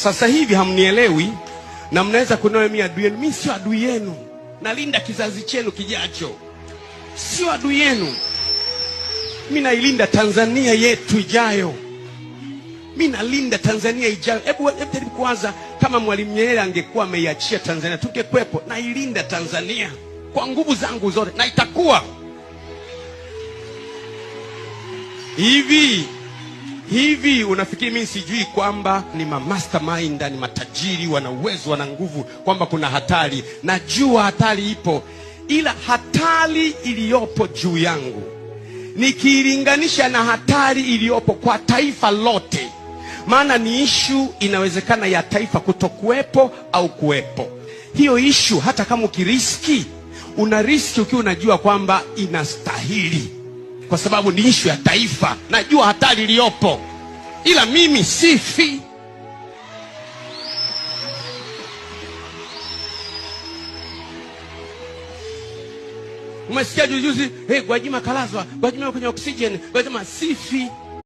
Sasa hivi hamnielewi na mnaweza kuniona mimi adui yenu. Mimi sio adui yenu. Nalinda kizazi chenu kijacho. Sio adui yenu. Mimi nailinda Tanzania yetu ijayo. Mimi nalinda Tanzania ijayo. Hebu jaribu kuwaza kama Mwalimu Nyerere angekuwa ameiachia Tanzania, tungekuwepo. Nailinda Tanzania kwa nguvu zangu zote na itakuwa hivi. Hivi unafikiri mimi sijui kwamba ni ma mastermind, ni matajiri, wana uwezo, wana nguvu, kwamba kuna hatari? Najua hatari ipo, ila hatari iliyopo juu yangu nikiilinganisha na hatari iliyopo kwa taifa lote, maana ni ishu inawezekana ya taifa kutokuwepo au kuwepo. Hiyo ishu hata kama ukiriski, una riski ukiwa unajua kwamba inastahili, kwa sababu ni ishu ya taifa. Najua hatari iliyopo, ila mimi sifi. Umesikia juzi juzi, hey, Gwajima kalazwa, Gwajima kwenye oxygen, Gwajima sifi.